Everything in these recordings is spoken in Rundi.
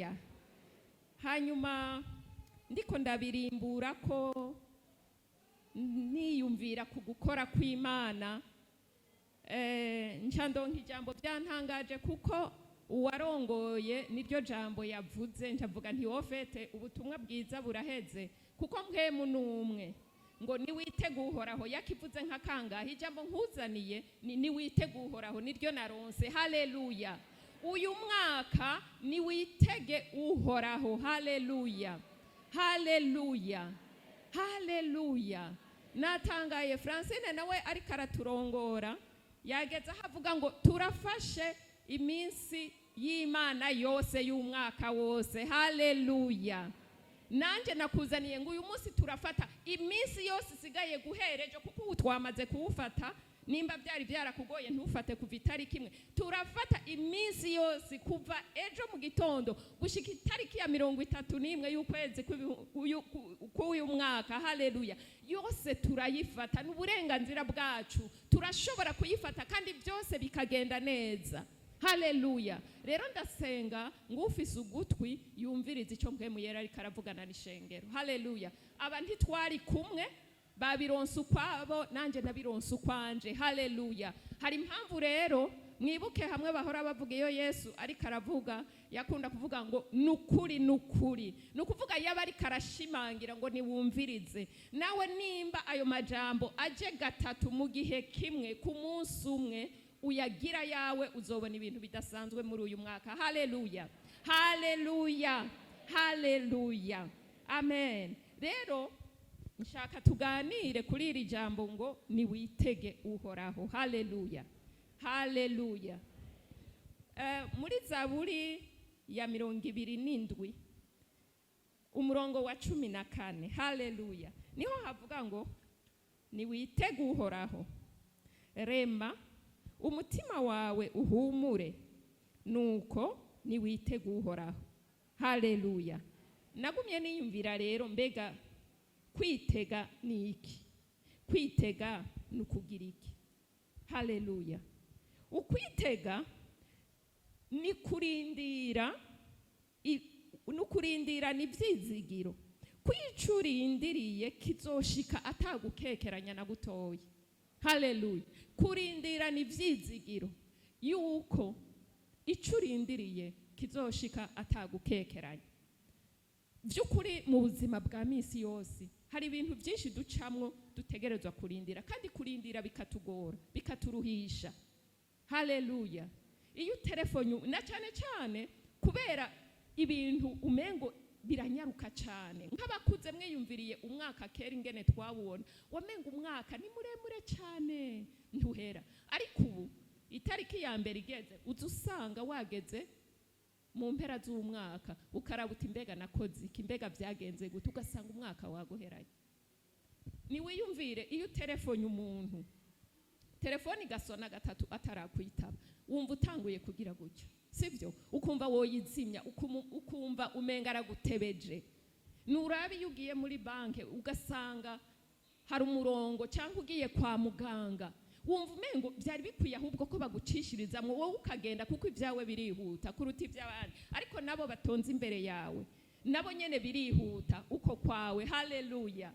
Haleluya. Hanyuma ndiko ndabirimbura ko niyumvira ku gukora kw'Imana, nca ndonka ijambo. Byantangaje kuko uwarongoye niryo jambo yavuze. Ncavuga nti: "Au fait, ubutumwa bwiza buraheze, kuko Mpwemu n'umwe ngo niwitege Uhoraho." Yakivuze nka kangahe? Ijambo nkuzaniye ni "niwitege Uhoraho", niryo naronse. Haleluya. Uyu mwaka niwitege Uhoraho. Haleluya, haleluya, haleluya. Natangaye, Francine nawe ariko araturongora, yageze aho avuga ngo turafashe iminsi y'Imana yose y'umwaka wose. Haleluya. Nanjye nakuzaniye ngo uyu munsi turafata iminsi yose isigaye guhera ejo, kuko ubu twamaze kuwufata. Nimba byari byarakugoye, ntufate kuva itariki imwe. Turafata iminsi yose kuva ejo mu gitondo gushika itariki ya 31 y'ukwezi k'uyu mwaka. Haleluya. Yose turayifata, ni uburenganzira bwacu, turashobora kuyifata kandi byose bikagenda neza. Haleluya. Rero ndasenga ngo ufise ugutwi yumvirize icyo Mpwemu Yera ariko aravugana n'ishengero. Haleluya. Aba ntitwari kumwe, babironse ukwabo, nanjye ndabironse ukwanje. Haleluya. Hari impamvu rero. Mwibuke hamwe bahora bavuga, iyo Yesu ariko aravuga yakunda kuvuga ngo "nukuri, nukuri". Ni ukuvuga yaba ariko arashimangira ngo niwumvirize. Nawe nimba ayo majambo aje gatatu mu gihe kimwe ku munsi umwe, uyagira yawe, uzobona ibintu bidasanzwe muri uyu mwaka. Haleluya, haleluya, haleluya, amen. Rero nshaka tuganire kuri iri jambo ngo "niwitege Uhoraho". Haleluya, haleluya. Muri Zaburi ya 27, umurongo wa 14, haleluya, niho havuga ngo "niwitege Uhoraho, rema umutima wawe uhumure, nuko niwitege Uhoraho". Haleluya. Nagumye niyumvira rero, mbega kwitega ni iki? Kwitega ni ukugira iki? Haleluya. Ukwitega ni kurindira, ni ukurindira, ni ibyizigiro kwica urindiriye kizoshika atagukekeranya na gutoya. Haleluya. Kurindira ni ibyizigiro yuko icyo urindiriye kizoshika atagukekeranya. By'ukuri, mu buzima bwa minsi yose hari ibintu byinshi ducamwo dutegerezwa kurindira, kandi kurindira bikatugora, bikaturuhisha. Haleluya. Iyo utelefone, na cyane cyane kubera ibintu umengo biranyaruka cyane, nk'abakuze mwiyumviriye umwaka kera ingene twawubona, wamenga umwaka ni muremure cyane, ntuhera. Ariko ubu itariki ya mbere igeze, uza usanga wageze mu mpera z'umwaka, ukaraba uti: "Mbega nakoze iki? Mbega byagenze gute?" Ugasanga umwaka waguheranye. Niwiyumvire iyo utelefone umuntu, telefone igasona gatatu atarakwitaba, wumva utanguye kugira gutya, sibyo? Ukumva woyizimya, ukumva umenga aragutebeje. Nurabe iyo ugiye muri banki ugasanga hari umurongo, cyangwa ugiye kwa muganga, wumva umengo byari bikwiye ahubwo ko bagucishirizamo wowe ukagenda, kuko ibyawe birihuta kuruta iby'abandi. Ariko nabo batonze imbere yawe, nabo nyene birihuta uko kwawe. Haleluya,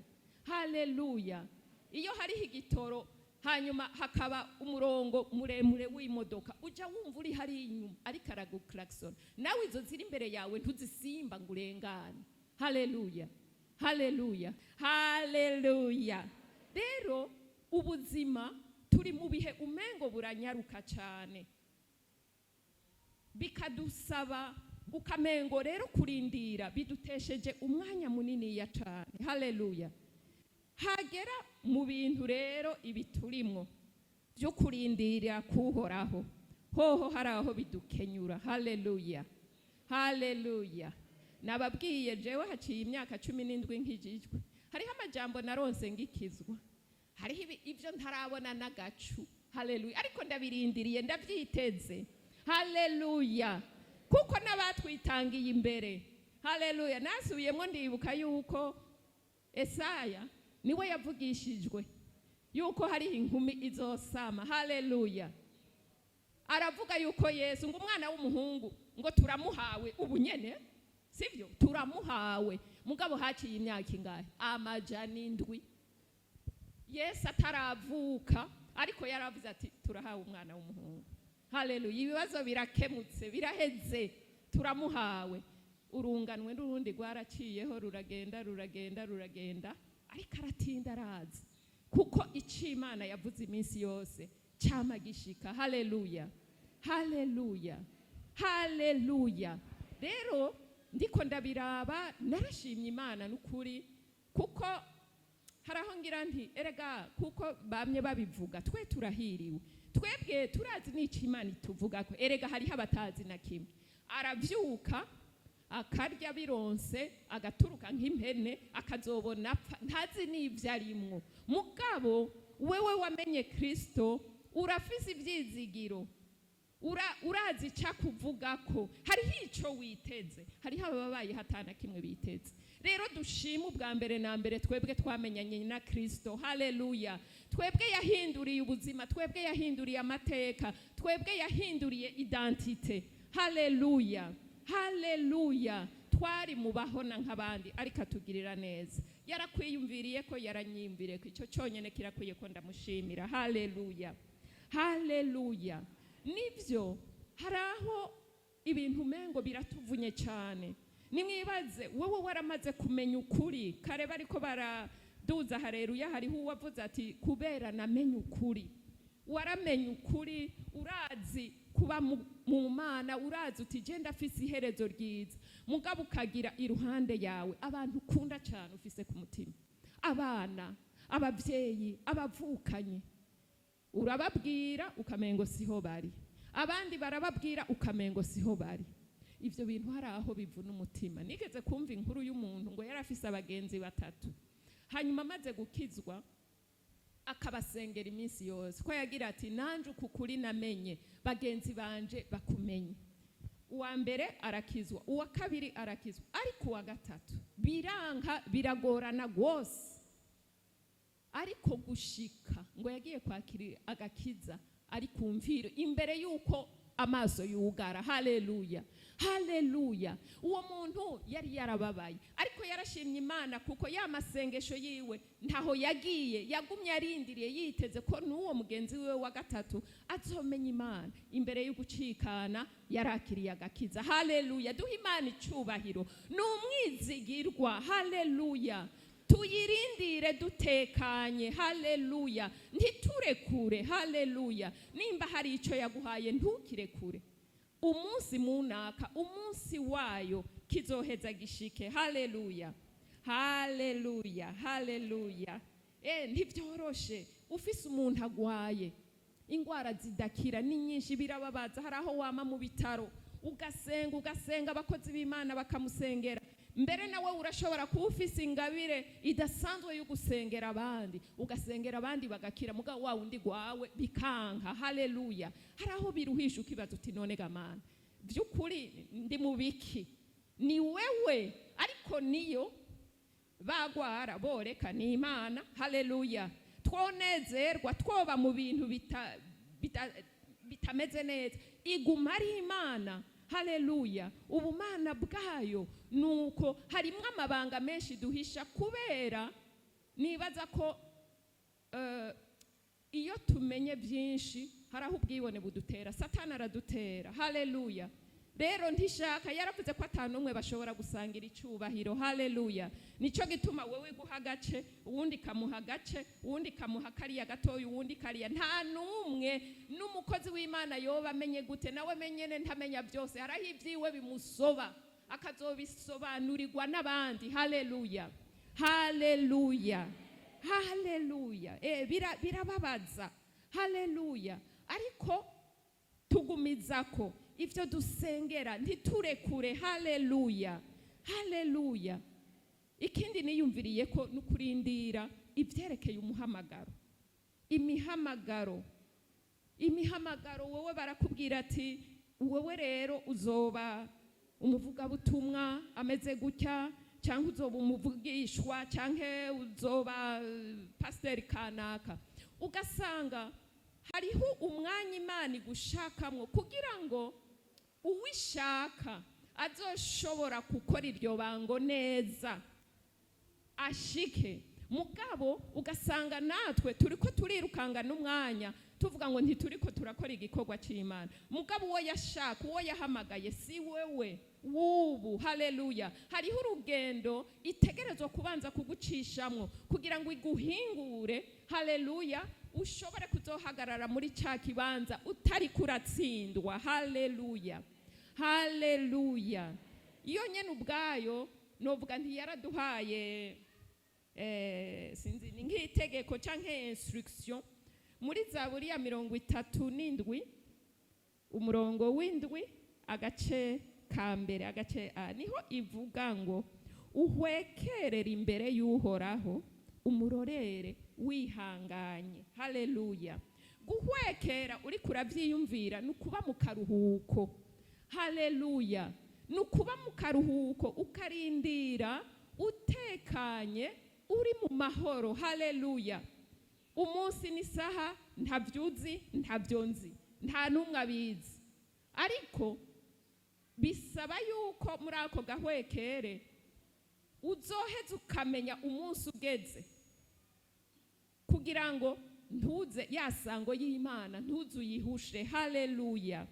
haleluya. Iyo hariho igitoro, hanyuma hakaba umurongo muremure w'imodoka, ujya wumva uri hariya inyuma ariko araguklaxon, nawe izo ziri imbere yawe ntuzisimba ngo urengane. Haleluya, haleluya, haleluya. Rero ubuzima turi mu bihe umengo buranyaruka cyane, bikadusaba ukamengo rero kurindira bidutesheje umwanya muniniya cyane. Haleluya. Hagera mu bintu rero ibi turimwo byo kurindira kuhoraho, hoho hari aho bidukenyura. Haleluya, haleluya. Nababwiye, jewe haciye imyaka 17 nkijijwe, hariho amajambo naronse ngikizwa, hariho ibyo ntarabona n'agacu. Haleluya. Ariko ndabirindiriye, ndabyiteze. Haleluya. Kuko n'abatwitangiye imbere, haleluya, nasubiyemo ndibuka yuko Esaya niwe yavugishijwe yuko hariho inkumi izosama. Haleluya. Aravuga yuko Yesu, ngo umwana w'umuhungu, ngo turamuhawe ubu nyene. Turamuhawe. Mugabo haciye imyaka ingahe? 700 Yesu ataravuka, ariko yaravuze ati: "Turahawe umwana w'umuhungu." Haleluya! Ibibazo birakemutse, biraheze, turamuhawe. Urunganwe n'urundi rwaraciyeho, ruragenda, ruragenda, ruragenda, ariko aratinda araza, kuko icyo Imana yavuze iminsi yose cyama gishika. Haleluya, haleluya, haleluya! Rero ndiko ndabiraba, narashimye Imana n'ukuri, kuko hari aho ngira nti: "Erega kuko bamye babivuga, twe turahiriwe, twebwe turazi n'icyo Imana ituvuga." Ko erega hariho abatazi na kimwe. Aravyuka, akarya bironse, agaturuka nk'impene, akazobona apfa, ntazi n'ibyo arimwo. Mugabo wewe wamenye Kristo, urafise ivyizigiro, urazi icyo akuvuga, ko hariho icyo witeze. Hariho ababaye hatana kimwe biteze. Rero dushime ubwa mbere na mbere twebwe twamenyanye na Kristo. Haleluya! Twebwe yahinduriye ubuzima, twebwe yahinduriye amateka, twebwe yahinduriye identité. Haleluya, haleluya! Twari mu bahona nk'abandi, ariko atugirira neza. Yarakwiyumviriye ko, yaranyiyumviriye ko, icyo cyonyine kirakwiye ko ndamushimira. Haleluya, haleluya! Nibyo, hari aho ibintu umengo biratuvunye cyane. Nimwibaze wowe waramaze kumenya ukuri. Kare bariko baraduza hareruya, hariho uwavuze ati: "Kubera namenye ukuri." Waramenye ukuri, urazi kuba mu Mana, urazi uti: "Genda, afise iherezo ryiza." Mugabo ukagira iruhande yawe abantu ukunda cyane, ufise ku mutima, abana, ababyeyi, abavukanye. Urababwira ukamengo siho bari, abandi barababwira ukamengo siho bari. Ibyo bintu hari aho bivuna umutima. Nigeze kumva inkuru y'umuntu ngo yari afise abagenzi batatu, hanyuma amaze gukizwa akabasengera iminsi yose, ko yagira ati: "Nanje uku kuri namenye, bagenzi banje bakumenye." Uwa mbere arakizwa, uwa kabiri arakizwa, ariko uwa gatatu biranka, biragorana rwose. Ariko gushika ngo yagiye kwakira agakiza ari ku mviro imbere y'uko amaso yugara. Haleluya, haleluya! Uwo muntu yari yarababaye, ariko yarashimye Imana, kuko ya masengesho yiwe ntaho yagiye. Yagumye arindiriye, yiteze ko n'uwo mugenzi wiwe wa gatatu azomenya Imana. Imbere yo gucikana yarakiriye agakiza. Haleluya! Duha Imana icubahiro, ni umwizigirwa. Haleluya! Tuyirindire dutekanye. Haleluya! Ntiturekure. Haleluya! Nimba hari icyo yaguhaye, ntukirekure. Umunsi munaka, umunsi wayo kizoheza gishike. Haleluya, haleluya, haleluya! Ntibyoroshe. Ufise umuntu agwaye ingwara zidakira, ni nyinshi, birababaza. Hari aho wama mu bitaro, ugasenga, ugasenga, abakozi b'Imana bakamusengera. Mbere nawe urashobora kuba ufise ingabire idasanzwe yo gusengera abandi, ugasengera abandi bagakira, mugabo wa wundi gwawe bikanka. Haleluya! Hari aho biruhisha, ukibaza uti: "None gamana, by'ukuri ndi mu biki? Ni wewe?" Ariko niyo bagwara boreka, ni Imana. Haleluya! Twonezerwa, twoba mu bintu bitameze neza, iguma ari Imana. Haleluya! Ubumana bwayo nuko harimwo amabanga menshi duhisha, kubera nibaza ko iyo tumenye byinshi hari aho ubwibone budutera, Satani aradutera. Haleluya! Rero ntishaka, yaravuze ko atanu umwe bashobora gusangira icyubahiro. Haleluya! Nicyo gituma wowe guha agace, uwundi kamuha agace, uwundi kamuha kariya gatoya, uwundi kariya. Nta n'umwe, n'umukozi w'Imana yoba amenye gute, nawe menyene ntamenya byose. Hariho ibyiwe bimusoba, akazobisobanurirwa n'abandi. Haleluya, haleluya, haleluya! Birababaza. Haleluya! Ariko tugumizako ivyo dusengera, ntiturekure. Haleluya, haleluya! Ikindi niyumviriye ko nukurindira ivyerekeye umuhamagaro, imihamagaro, imihamagaro. Wowe barakubwira ati: "Wowe rero uzoba umuvugabutumwa ameze gutya, cyangwa uzoba umuvugishwa, cyangwa uzoba pasiteri kanaka." Ugasanga hariho umwanya Imana igushakamwo kugira ngo uwishaka Azoshobora gukora iryo bango neza ashike. Mugabo ugasanga natwe turiko turirukanga n'umwanya, tuvuga ngo ntituriko turakora igikorwa cy'Imana. Mugabo uwo yashaka, uwo yahamagaye, si wewe w'ubu. Haleluya! Hariho urugendo itegerezwa kubanza kugucishamwo kugira ngo iguhingure, haleluya, ushobore kuzohagarara muri cya kibanza utari kuratsindwa. Haleluya, haleluya! Iyo nyene ubwayo novuga nti yaraduhaye, sinzi, ni nk'itegeko canke instruction muri Zaburi ya 37, umurongo w'indwi, agace ka mbere, agace a, niho ivuga ngo: "Uhwekerere imbere y'Uhoraho, umurorere wihanganye." Haleluya! Guhwekera, uriko uravyiyumvira, ni ukuba mu karuhuko. Haleluya! Ni ukuba mu karuhuko, ukarindira utekanye, uri mu mahoro. Haleluya! Umunsi n'isaha ntavyuzi, ntabyo nzi, nta n'umwe abizi, ariko bisaba yuko muri ako gahwekere uzoheza ukamenya umunsi ugeze, kugira ngo ntuze ya sango y'Imana, ntuze uyihushe. Haleluya!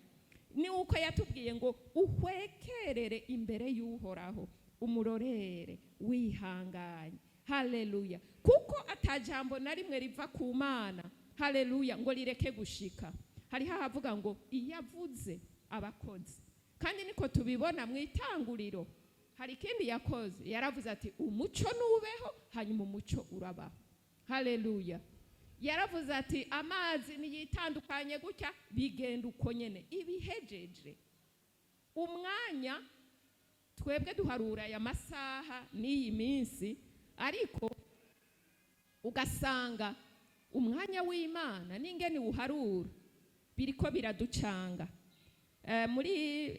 Ni uko yatubwiye ngo: "Uhwekerere imbere y'Uhoraho, umurorere wihanganye." Haleluya! Kuko atajambo na rimwe riva ku Mana, haleluya, ngo rireke gushika. Hariho ahavuga ngo iyo avuze abakozi, kandi niko tubibona mu Itanguriro. Hari ikindi yakoze, yaravuze ati: "Umuco nubeho," hanyuma umuco urabaho. Haleluya! Yaravuze ati: "Amazi niyitandukanye gutya," bigenda uko nyene. Ibihejeje umwanya, twebwe duharura aya masaha n'iyi minsi, ariko ugasanga umwanya w'Imana n'ingene uharura biriko biraducanga. Muri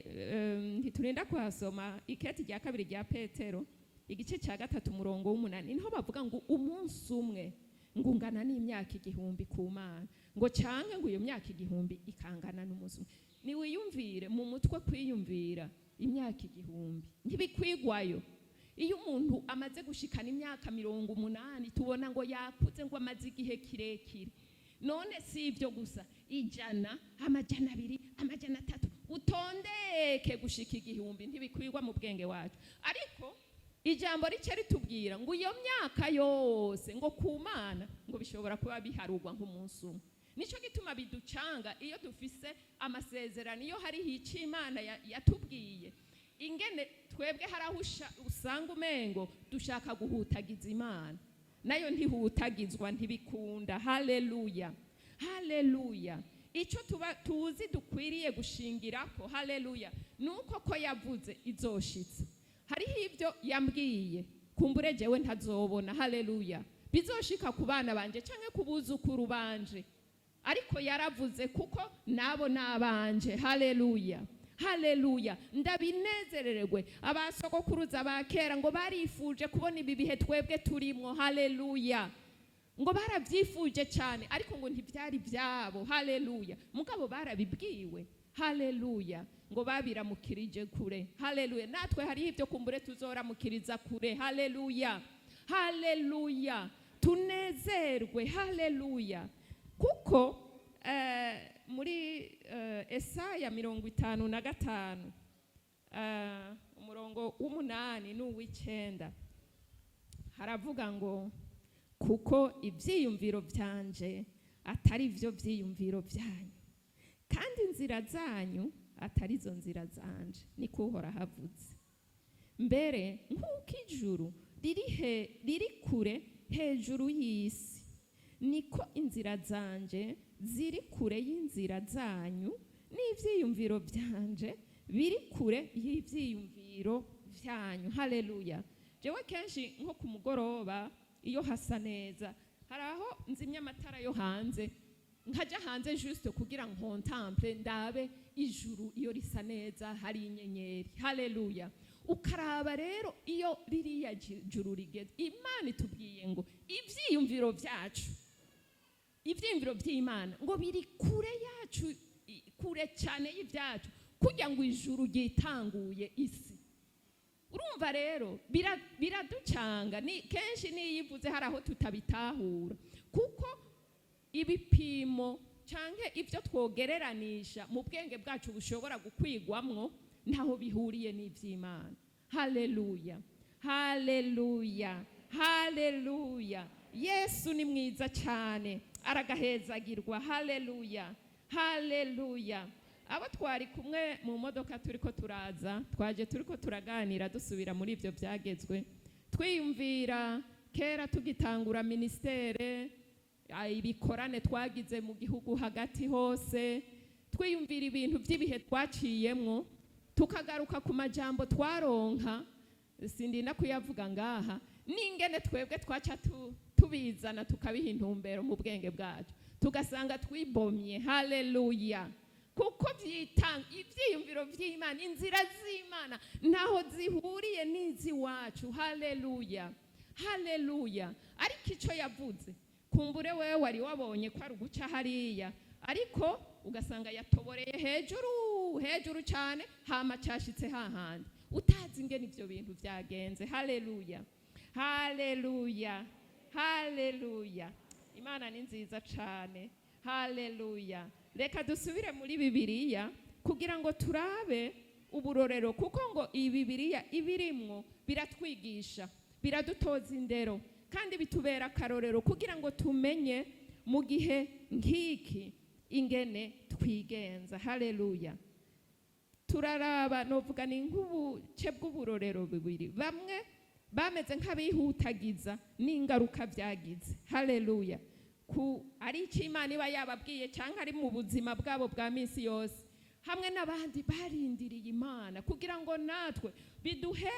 ntiturinda kuhasoma, iketi rya kabiri rya Petero, igice cya gatatu, umurongo w'umunani, niho bavuga ngo umunsi umwe ngo ungana n'imyaka 1000 ku Mana, ngo canke ngo iyo myaka 1000 ikangana n'umunsi umwe. Niwiyumvire mu mutwe, kwiyumvira imyaka 1000 ntibikwigwayo. Iyo umuntu amaze gushikana imyaka 80, tubona ngo yakuze, ngo amaze igihe kirekire. None si ibyo gusa, 100, 200, 300, utondeke gushika 1000, ntibikwigwa mu bwenge wacu. Ariko ijambo rice ritubwira ngo iyo myaka yose ngo ku Mana ngo bishobora kuba biharurwa nk'umunsi umwe. Nicyo gituma biducanga iyo dufise amasezerano, iyo hariho icyo Imana yatubwiye, ingene twebwe hari aho usanga umengo dushaka guhutagiza Imana. Nayo ntihutagizwa, ntibikunda. Haleluya, haleluya! Icyo tuba tuzi dukwiriye gushingirako, haleluya, ni uko ko yavuze izoshitse. Hariho ibyo yambwiye kumbure jewe ntazobona, haleluya, bizoshika ku bana banje canke ku buzukuru banje, ariko yaravuze kuko nabo nabanje. Haleluya, haleluya! Ndabinezererwe. Abasogokuruza ba kera ngo barifuje kubona ibi bihe twebwe turimwo. Haleluya! Ngo barabyifuje cyane, ariko ngo ntibyari byabo. Haleluya! Mugabo barabibwiwe. Haleluya! Ngo babiramukirije kure. Haleluya! Natwe hariho ibyo kumbure tuzoramukiriza kure. Haleluya, haleluya! Tunezerwe. Haleluya! Kuko muri Esaya 55, umurongo w'umunani n'uw'icenda, haravuga ngo: "Kuko ibyiyumviro byanje atari byo byiyumviro byanyu, kandi inzira zanyu atari zo nzira zanje, niko Uhoraho avuze. Mbere nk'uko ijuru riri kure hejuru y'isi, niko inzira zanje ziri kure y'inzira zanyu, n'ivyiyumviro byanje biri kure y'ivyiyumviro vyanyu." Haleluya! Jewe kenshi nko ku mugoroba, iyo hasa neza, hari aho nzimya amatara yo hanze, nkaja hanze juste kugira nkontample, ndabe ijuru iyo risa neza, hari inyenyeri. Haleluya! Ukaraba rero iyo ririya juru rigeze, Imana itubwiye ngo ivyiyumviro vyacu, ivyiyumviro vy'Imana ngo biri kure yacu, kure cyane y'ibyacu. Kugira ngo ijuru ryitanguye isi. Urumva rero biraducanga. Ni kenshi n'iyo ivuze hari aho tutabitahura, kuko ibipimo canke ibyo twogereranisha mu bwenge bwacu bushobora gukwigwamwo ntaho bihuriye n'ivy'Imana. Haleluya, haleluya, haleluya! Yesu ni mwiza cyane, aragahezagirwa. Haleluya, haleluya! Abo twari kumwe mu modoka turiko turaza, twaje turiko turaganira, dusubira muri ibyo byagezwe, twiyumvira kera tugitangura ministère, ibikorane twagize mu gihugu hagati hose, twiyumvira ibintu by'ibihe twaciyemwo, tukagaruka ku majambo twaronka, sindinda kuyavuga ngaha, n'ingene twebwe twaca tubizana tukabiha intumbero mu bwenge bwacu, tugasanga twibomye. Haleluya! Kuko byitanga ibyiyumviro by'Imana, inzira z'Imana ntaho zihuriye n'iz'iwacu. Haleluya, haleluya! Ariko icyo yavuze, kumbure wewe wari wabonye ko ari uguca hariya, ariko ugasanga yatoboreye hejuru hejuru cyane, hama cyashitse hahandi utazi ingene ibyo bintu byagenze. Haleluya, haleluya, haleluya! Imana ni nziza cyane. Haleluya! Reka dusubire muri Bibiliya kugira ngo turabe uburorero, kuko ngo iyi Bibiliya ibirimwo biratwigisha, biradutoza indero, kandi bitubera akarorero kugira ngo tumenye mu gihe nk'iki ingene twigenza. Haleluya! Turaraba, novuga ni nk'ubuce bw'uburorero bubiri: bamwe bameze nk'abihutagiza n'ingaruka byagize. Haleluya! Ku ari icyo Imana iba yababwiye cyangwa ari mu buzima bwabo bwa minsi yose, hamwe n'abandi barindiriye Imana, kugira ngo natwe biduhe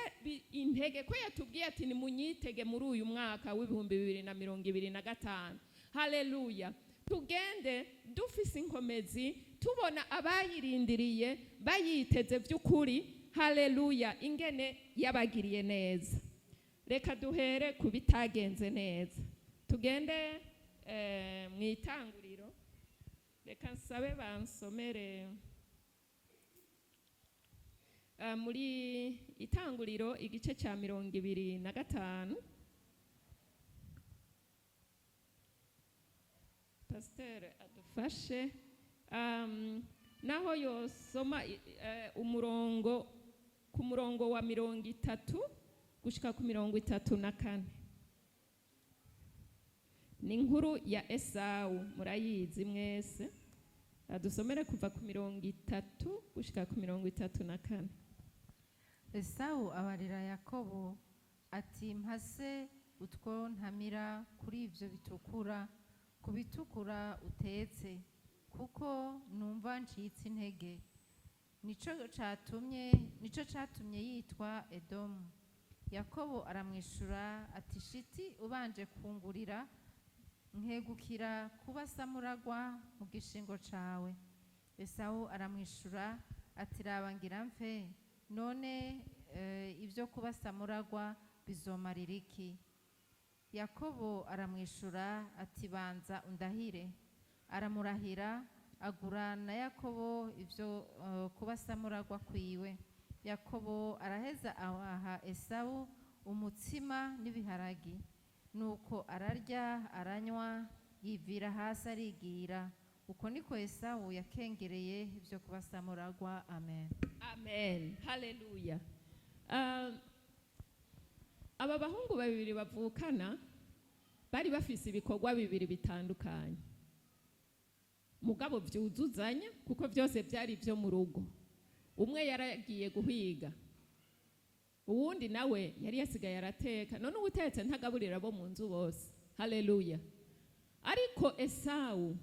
intege ko yatubwiye ati: "Nimunyitege muri uyu mwaka w'2025." Haleluya! Tugende dufise inkomezi, tubona abayirindiriye bayiteze by'ukuri. Haleluya! Ingene yabagiriye neza. Reka duhere ku bitagenze neza, tugende mu Itanguriro. Reka nsabe bansomere muri Itanguriro igice cya 25. Pasiteri adufashe, naho yosoma umurongo ku murongo wa 30 gushika ku 34. Ni inkuru ya Esawu, murayizi mwese. Adusomere kuva ku 30 gushika ku 34. Esawu abarira Yakobo ati: "Mpase utwo ntamira kuri ibyo bitukura, ku bitukura utetse, kuko numva ncitse intege." Nico catumye yitwa Edomu. Yakobo aramwishura ati: "Shiti ubanje kungurira, nkegukira kuba samuragwa mu gishingo cawe." Esawu aramwishura ati: "Raba, ngira mfe, none ibyo kuba samuragwa bizomarira iki?" Yakobo aramwishura ati: "Banza undahire." Aramurahira, agura na Yakobo ibyo kuba samuragwa kwiwe. Yakobo araheza aha Esawu umutsima n'ibiharagi. Nuko ararya, aranywa, yivira hasi arigira. Uko niko Esawu yakengereye ibyo kuba samuragwa. Amen. Amen, haleluya! Aba bahungu babiri bavukana bari bafise ibikorwa bibiri bitandukanye, mugabo byuzuzanya, kuko byose byari ibyo mu rugo. Umwe yaragiye guhiga, uwundi nawe yari yasigaye arateka. None uwutetse ntagaburira abo mu nzu bose? Haleluya! Ariko Esawu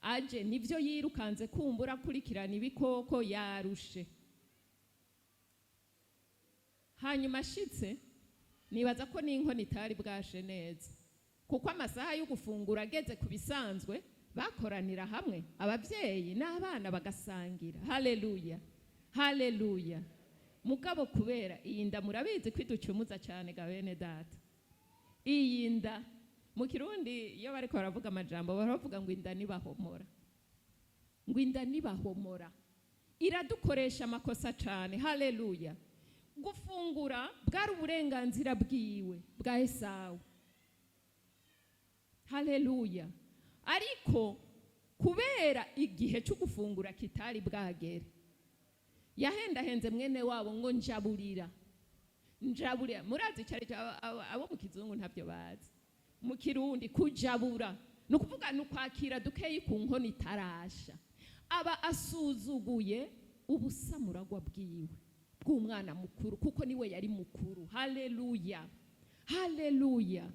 aje, nibyo yirukanze kumbura akurikirana ibikoko, yarushe. Hanyuma ashitse, nibaza ko n'inkono itari bwashe neza, kuko amasaha yo gufungura ageze, ku bisanzwe bakoranira hamwe ababyeyi n'abana bagasangira. Haleluya, haleluya! Mugabo kubera iyi nda, murabizi ko iducumuza cyane ga bene data. Iyi nda, mu Kirundi iyo bariko baravuga amajambo baravuga ngo inda nibahomora, ngo inda nibahomora. Iradukoresha amakosa cyane. Haleluya. Gufungura bwari uburenganzira bwiwe bwa Esawu. Haleluya. Ariko kubera igihe cyo gufungura kitari bwagere, yahendahenze mwene wabo ngo njaburira, njaburira. Murazi cyari abo mu kizungu ntabyo bazi, mu Kirundi kujabura ni ukuvuga ni ukwakira dukeyi ku nkono itarasha. Aba asuzuguye ubusamuragwa bwiwe bw'umwana mukuru, kuko niwe yari mukuru. Haleluya, haleluya.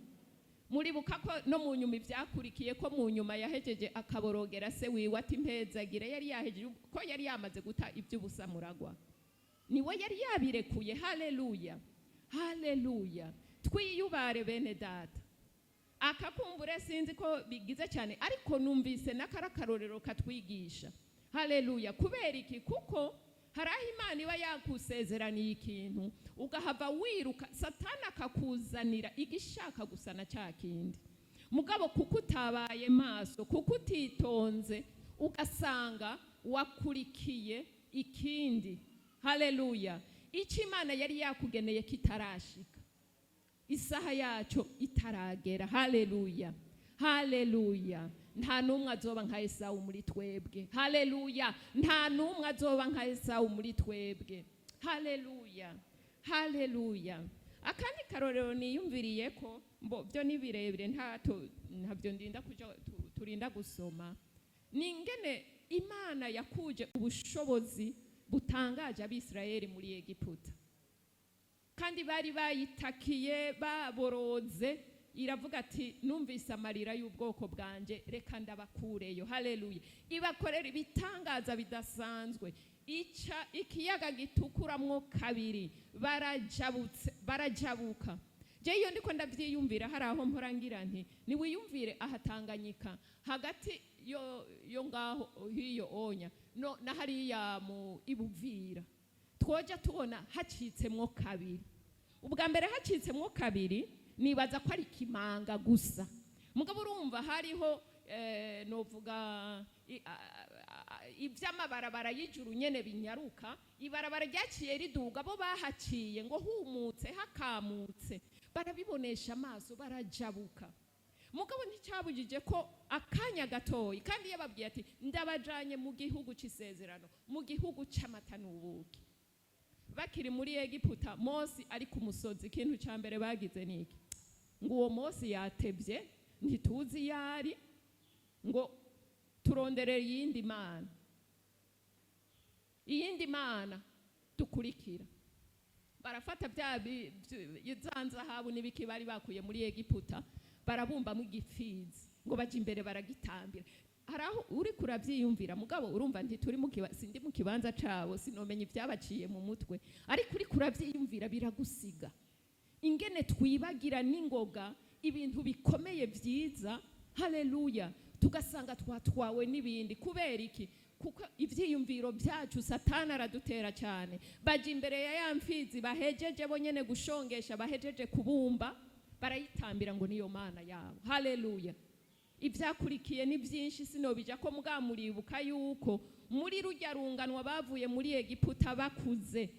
Muribuka ko no mu nyuma ibyakurikiye, ko mu nyuma yahejeje akaborogera se wiwe ati mpezagire. Yari yahejeje ko yari yamaze guta iby'ubusamuragwa, niwe yari yabirekuye. Haleluya, haleluya. Twiyubare bene data. Akakumbure sinzi ko bigize cyane, ariko numvise n'akari akarorero katwigisha. Haleluya. Kubera iki? Kuko hari aho Imana iba yakusezeraniye ikintu, ugahava wiruka, Satani akakuzanira igishaka gusa na cya kindi. Mugabo kuko utabaye maso, kuko utitonze, ugasanga wakurikiye ikindi. Haleluya. Icyo Imana yari yakugeneye kitarashika, isaha yacyo itaragera. Haleluya, haleluya. Nta n'umwe azoba nka Esawu muri twebwe. Haleluya. Nta n'umwe azoba nka Esawu muri twebwe. Haleluya, haleluya. Akandi karorero niyumviriye ko mbo byo ni birebire, ntabyo ndinda kuja turinda gusoma, ni ingene Imana yakuje ubushobozi butangaje Abisirayeli muri Egiputa, kandi bari bayitakiye baboroze. Iravuga ati numvise amarira y'ubwoko bwanje, reka ndabakureyo. Haleluya. Ibakorera ibitangaza bidasanzwe, ica ikiyaga gitukuramwo kabiri, barajabutse, barajabuka. Je iyo ndiko ndavyiyumvira, hari aho mpora ngira nti niwiyumvire aha Tanganyika hagati yo ngaho hiyo onya no na hariya mu Ibuvira, twoja tubona hacitsemwo kabiri. Ubwa mbere hacitsemwo kabiri, nibaza ko ari kimanga gusa. Mugabo urumva hariho novuga iby'amabarabara y'ijuru nyene binyaruka. Ibarabara ryaciye riduga, bo bahaciye ngo humutse hakamutse, barabibonesha amaso, barajabuka. Mugabo nticyabujije ko akanya gatoyi, kandi yababwiye ati ndabajanye mu gihugu c'isezerano, mu gihugu c'amata n'ubuki. Bakiri muri Egiputa, Mose ari ku musozi, ikintu cya mbere bagize ni iki? Ngo uwo Mose yatevye, ntituzi iyo ari, ngo turonderere iyindi mana, iyindi mana dukurikira. Barafata bya za nzahabu n'ibiki bari bakuye muri Egiputa, barabumbamo igipfizi ngo baje imbere baragitambira. Hari aho uri kurabyiyumvira, mugabo urumva ntituri mu kiba, sindi mu kibanza cabo, sinomenya ibyabaciye mu mutwe, ariko uri kurabyiyumvira biragusiga ingene twibagira n'ingoga ibintu bikomeye byiza. Haleluya. Tugasanga twatwawe n'ibindi. Kubera iki? Kuko ibyiyumviro byacu Satani aradutera cyane. Baja imbere ya ya mfizi bahejeje bo nyene gushongesha, bahejeje kubumba, barayitambira ngo niyo mana yabo. Haleluya. Ibyakurikiye ni byinshi, sinobija ko muribuka yuko muri rujya runganwa bavuye muri Egiputa bakuze,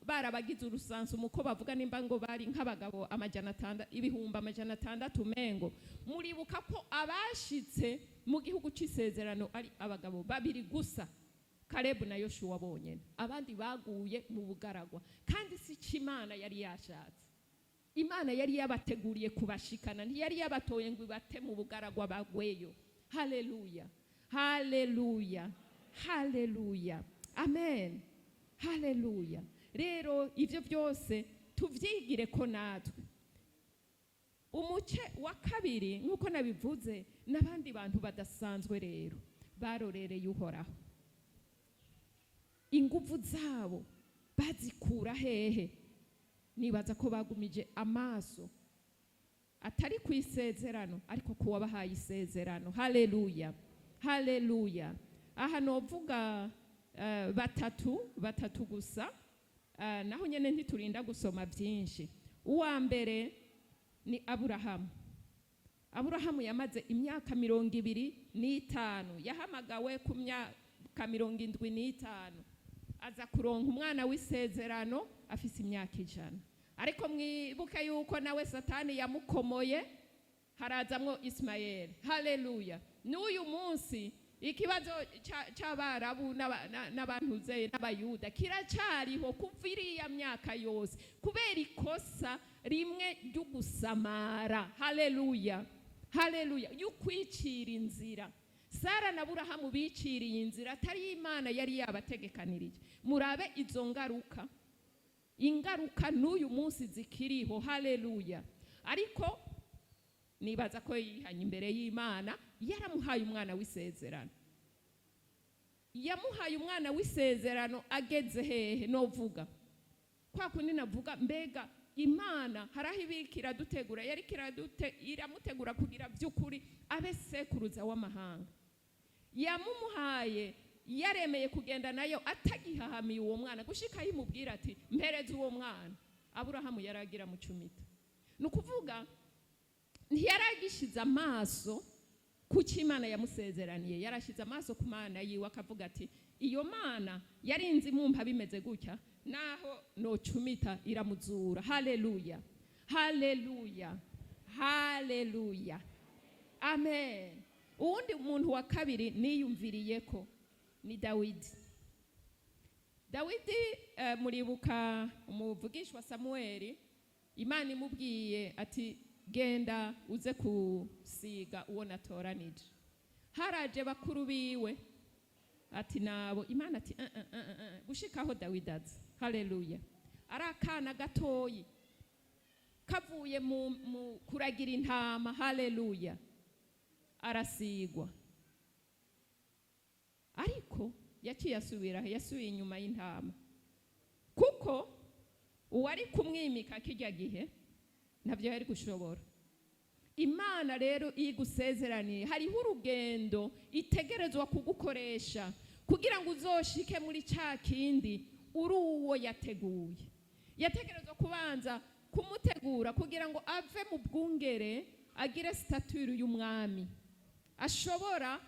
barabagize urusansu muko bavuga, nimba ngo bari nk'abagabo 600, 600,000 mengo. Muribuka ko abashitse mu gihugu c'isezerano ari abagabo babiri gusa, Kalebu na Yoshuwa bonyene. Abandi baguye mu bugaragwa, kandi si cyo Imana yari yashatse. Imana yari yabateguriye kubashikana, ntiyari yabatoye ngo ibate mu bugaragwa bagweyo. Haleluya, haleluya, haleluya, amen, haleluya. Rero ibyo byose tuvyigire ko natwe. Umuce wa kabiri, nk'uko nabivuze, n'abandi bantu badasanzwe rero barorereye Uhoraho. Inguvu zabo bazikura hehe? Nibaza ko bagumije amaso atari ku isezerano, ariko ku wabahaye isezerano. Haleluya, haleluya. Aha novuga batatu batatu gusa, naho nyene ntiturinda gusoma byinshi. Uwa mbere ni Aburahamu. Aburahamu yamaze imyaka 25, yahamagawe ku imyaka 75, aza kuronka umwana w'isezerano afise imyaka 100. Ariko mwibuke yuko nawe Satani yamukomoye, harazamwo Isimayeli. Haleluya! N'uyu munsi ikibazo c'Abarabu n'abantuze n'Abayuda kiracariho kuva iriya myaka yose, kubera ikosa rimwe ry'ugusamara. Haleluya, haleluya! Y'ukwicira inzira. Sara na Burahamu biciriye inzira atari Imana yari yabategekanirije. Murabe izo ngaruka, ingaruka n'uyu munsi zikiriho. Haleluya! Ariko nibaza ko yihanye imbere y'Imana, yaramuhaye umwana w'isezerano. Yamuhaye umwana w'isezerano ageze hehe? Novuga kwa kundi navuga, mbega Imana hari aho ibiriko iradutegura, yariko iramutegura kugira by'ukuri abe sekuruza w'amahanga. Yamumuhaye yaremeye kugenda nayo, atagihahamiye uwo mwana, gushika yimubwira ati: "Mpereze uwo mwana." Aburahamu yaragira mucumita. Ni ukuvuga ntiyaragishize amaso ku cyo Imana yamusezeraniye, yarashize amaso ku Mana yiwe, akavuga ati: "Iyo Mana yarinze imumpa bimeze gutya, naho nocumita iramuzura." Haleluya, haleluya, haleluya, amen. Uwundi muntu wa kabiri niyumviriye ko ni Dawidi. Dawidi, muribuka umuvugishwa Samueli, Imana imubwiye ati: "Genda uze kusiga uwo natoranije." Haraje bakuru biwe, ati nabo Imana ati: "Uh, uh, uh, uh." Gushikaho Dawidi aza, haleluya, ari akana gatoyi kavuye mu kuragira intama. Haleluya! Arasigwa, ariko yaciye asubira, yasubiye inyuma y'intama, kuko uwari kumwimika kijya gihe ntabyo yari gushobora. Imana rero iyo igusezeraniye, hariho urugendo itegerezwa kugukoresha kugira ngo uzoshike muri cya kindi uri uwo yateguye. Yategerezwa kubanza kumutegura kugira ngo ave mu bwungere, agire stature y'umwami, ashobora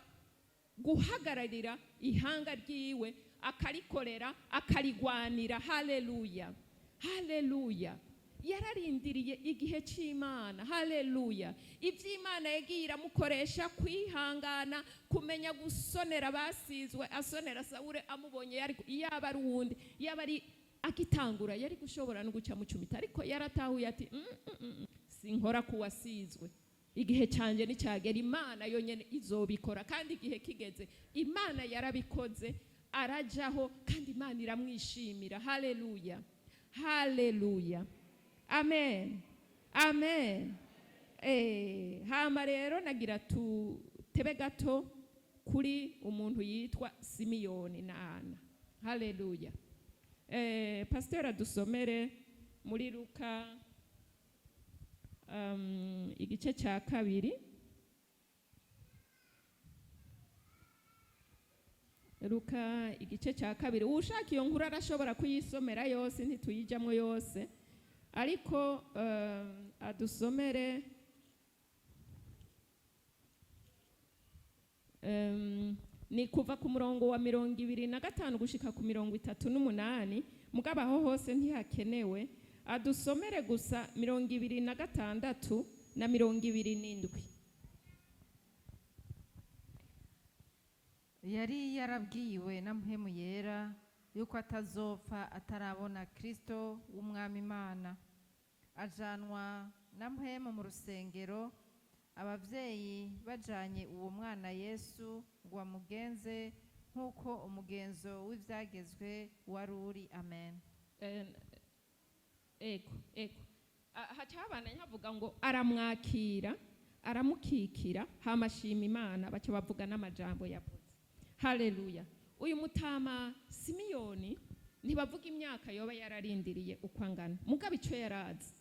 guhagararira ihanga ryiwe, akarikorera, akarigwanira. Haleluya, haleluya! Yararindiriye igihe cy'Imana. Haleluya! Iby'Imana yagiye iramukoresha, kwihangana, kumenya gusonera abasizwe, asonera Sawure amubonye. Yari yaba ari uwundi, yaba ari agitangura, yari gushobora no guca mucumita, ariko yaratahuye ati: Sinkora ku wasizwe. Igihe cyanjye nicyagera, Imana yonyine izobikora." Kandi igihe kigeze, Imana yarabikoze, arajaho kandi Imana iramwishimira. Haleluya, haleluya, amen, amen. Hama rero nagira tutebe gato kuri umuntu yitwa Simiyoni na Ana. Haleluya! Pasiteri adusomere muri Luka igice cya 2. Luka igice cya 2. Ushaka iyo nkuru arashobora kuyisomera yose, ntituyijyamo yose, ariko adusomere ni kuva ku murongo wa 25 gushika ku 38. Mugabo aho hose ntihakenewe, adusomere gusa 26 na 27. Yari yarabwiwe na Mpwemu Yera yuko atazopfa atarabona Kristo w'Umwami Imana. Ajanwa na Mpwemu mu rusengero, abavyeyi bajanye uwo mwana Yesu ngo bamugenze nk'uko umugenzo w'ivyagezwe wari uri. Amen. Ego, haca habandanya havuga ngo aramwakira, aramukikira, hama ashima Imana. Baca bavuga n'amajambo yavuze. Haleluya! Uyu mutama Simiyoni, ntibavuga imyaka yoba yararindiriye uko angana, mugabo icyo yarazi,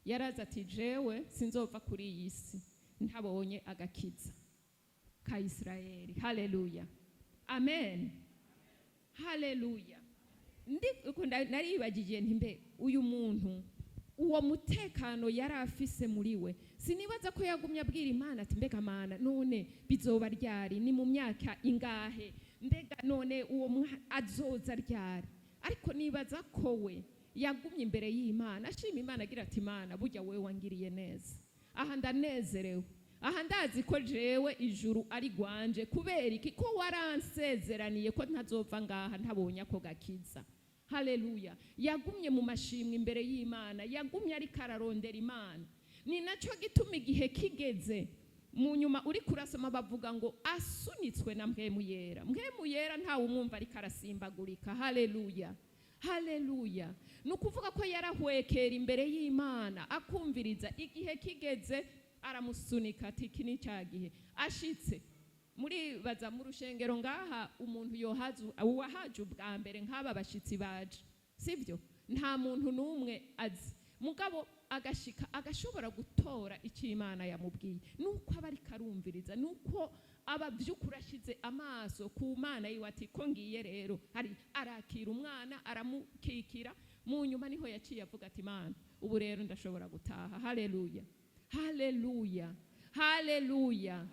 yarazi ati: "Jewe sinzova kuri iyi si ntabonye agakiza ka Isirayeli." Haleluya, amen, haleluya! Naribagije nti: "Mbe uyu muntu, uwo mutekano yari afise muri we?" Sinibaza ko yagumye abwira Imana ati: "Mbega Mana, none bizoba ryari? Ni mu myaka ingahe?" Mbega none uwo mwana azoza ryari? Ariko nibaza ko we yagumye imbere y'Imana, ashima Imana, agira ati: "Imana, burya wewe wangiriye neza. Aha ndanezerewe, aha ndazi ko jewe ijuru ari gwanje. Kubera iki? Ko waransezeraniye ko ntazova ngaha ntabonye ako gakiza." Haleluya! Yagumye mu mashimwe imbere y'Imana, yagumye ariko ararondera Imana. Ni nacyo gituma igihe kigeze mu nyuma, uri kurasoma, bavuga ngo asunitswe na Mpwemu Yera. Mpwemu Yera ntawe umwumva ariko arasimbagurika. Haleluya, haleluya! Ni ukuvuga ko yarahwekera imbere y'Imana, akumviriza. Igihe kigeze aramusunika, ati: "Iki ni cya gihe." Ashitse muri baza mu rushengero ngaha, umuntu yohaza, uwahaje ubwa mbere, nk'aba bashyitsi baje, sibyo? Nta muntu n'umwe azi, mugabo agashika agashobora gutora icyo Imana yamubwiye, nuko aba ariko arumviriza, nuko aba by'ukuri ashyize amaso ku Mana yiwe, ati: "Ko ngiye rero." Hari arakira umwana, aramukikira. Mu nyuma niho yaciye avuga ati: "Imana, ubu rero ndashobora gutaha." Haleluya, haleluya, haleluya!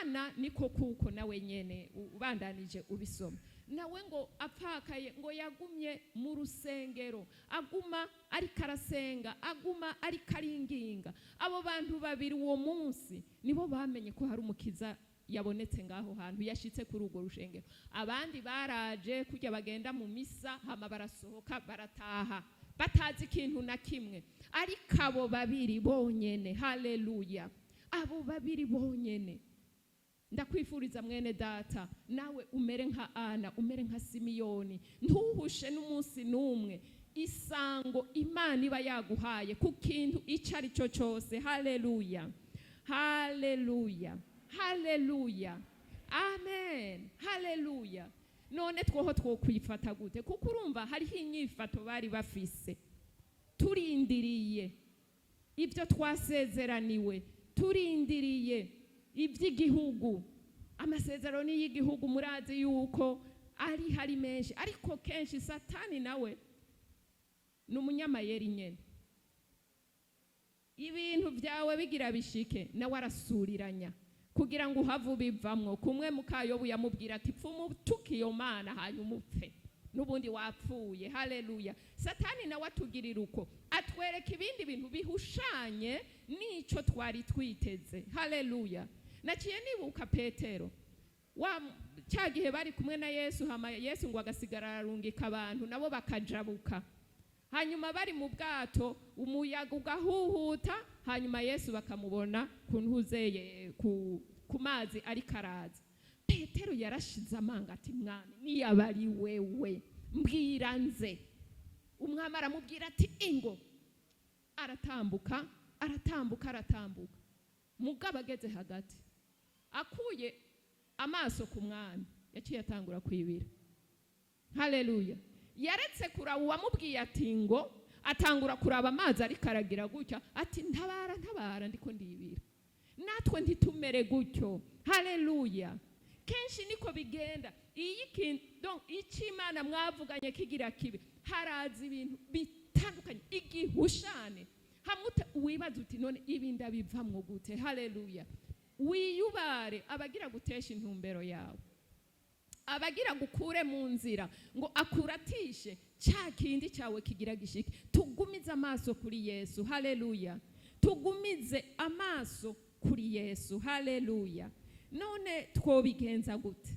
Ana niko kuko nawe nyene, ubandanije ubisoma, nawe ngo apfakaye, ngo yagumye mu rusengero, aguma ariko arasenga, aguma ariko aringinga. Abo bantu babiri uwo munsi nibo bamenye ko hari umukiza yabonetse ngaho hantu, yashitse kuri urwo rushengero. Abandi baraje kujya bagenda mu misa, hama barasohoka, barataha batazi ikintu na kimwe. Ariko abo babiri bonyene, haleluya, abo babiri bonyene. Ndakwifuriza, mwene data, nawe umere nka Ana, umere nka Simiyoni, ntuhushe n'umunsi n'umwe isango Imana iba yaguhaye ku kintu icyo ari cyo cyose. Haleluya, haleluya, haleluya, amen, haleluya! None twoho twokwifata gute? Kuko urumva hariho inyifato bari bafise. Turindiriye ibyo twasezeraniwe, turindiriye iby'igihugu. Amasezerano y'igihugu murazi yuko ari hari menshi, ariko kenshi Satani nawe ni umunyamayeri nyene. Ibintu byawe bigira bishike, nawe arasuriranya kugira ngo uhave ubivamwo. Kumwe mukayobu yamubwira ati: "Pfuma utuka iyo Mana, hanyuma upfe, n'ubundi wapfuye." Haleluya! Satani nawe atugirira uko, atwereka ibindi bintu bihushanye n'ico twari twiteze. Haleluya! Naciye nibuka Petero wa cya gihe bari kumwe na Yesu, hama Yesu ngo agasigara ararungika abantu, nabo bakajabuka. Hanyuma bari mu bwato, umuyaga ugahuhuta, hanyuma Yesu bakamubona ku ntuzeye ku mazi ariko araza. Petero yarashize amanga ati: "Mwami, niyaba ari wewe, mbwira nze." Umwami aramubwira ati: "Ingo." Aratambuka, aratambuka, aratambuka, mugabo ageze hagati, akuye amaso ku mwami, yaciye atangura kwibira. Haleluya! Yaretse kuraba uwamubwiye ati ngo, atangura kuraba amazi ariko aragira gutya, ati: "Ntabara, ntabara, ndiko ndibira." Natwe ntitumere gutyo. Haleluya! Kenshi niko bigenda. Iyo ikintu, donc icyo Imana mwavuganye kigira kibe, haraza ibintu bitandukanye, igihushane, hamwe wibaza uti: "None ibi ndabivamwo gute?" Haleluya! Wiyubare abagira gutesha intumbero yawe, abagira gukure mu nzira ngo akuratishe cya kindi cyawe kigira gishike. Tugumize amaso kuri Yesu. Haleluya! Tugumize amaso kuri Yesu. Haleluya! None twobigenza gute?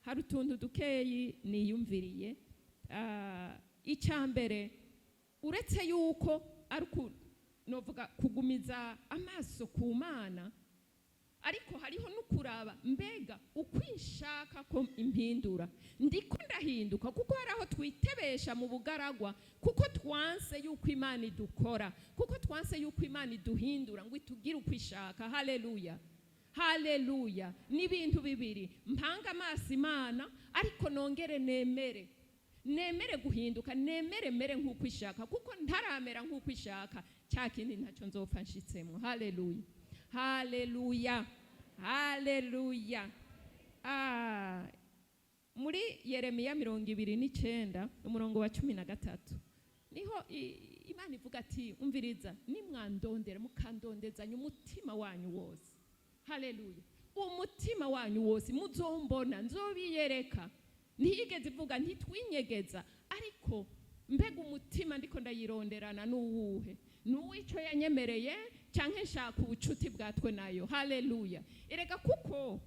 Hari utuntu dukeyi niyumviriye. Icya mbere, uretse yuko ari novuga kugumiza amaso ku Mana, ariko hariho no kuraba mbega ukwishaka ko impindura, ndiko ndahinduka? Kuko hari aho twitebesha mu bugaragwa, kuko twanse yuko Imana idukora, kuko twanse yuko Imana iduhindura ngo itugire ukwishaka. Haleluya, haleluya! Ni ibintu bibiri: mpanga amaso Imana, ariko nongere nemere guhinduka, nemere mere nk'uko ishaka, kuko ntaramera nk'uko ishaka, cya kindi ntacyo nzopfa nshitsemo. Haleluya, haleluya, haleluya! Muri Yeremiya 29, umurongo wa 13, niho Imana ivuga ati: "Umviriza, nimwandondera mukandondezanya umutima wanyu wose." Haleluya! Umutima wanyu wose muzombona, nzobiyereka. Ntiyigeze ivuga ntitwinyegeza, ariko mbega umutima ndiko ndayironderana n'uwuhe? N'uw'ico yanyemereye canke nshaka ubucuti bwatwe nayo? Haleluya. Erega kuko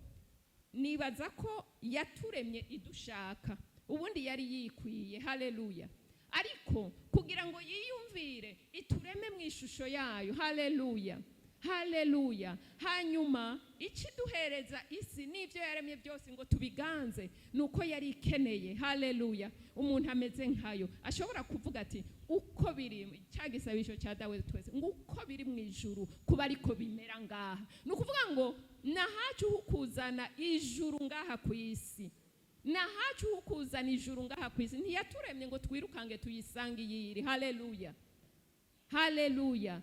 nibaza ko yaturemye idushaka, ubundi yari yikwiye. Haleluya. Ariko kugira ngo yiyumvire itureme mu ishusho yayo. Haleluya, haleluya. Hanyuma ikiduhereza isi n'ibyo yaremye byose ngo tubiganze, ni uko yari ikeneye, haleluya, umuntu ameze nkayo, ashobora kuvuga ati uko biri, cya gisabisho cya Dawe twese, ngo uko biri mu ijuru kuba ariko bimera ngaha. Ni ukuvuga ngo nahacu hukuzana ijuru ngaha ku isi, nahacu hukuzana ijuru ngaha ku isi. Ntiyaturemye ngo twirukange tuyisange iyiri. Haleluya, haleluya.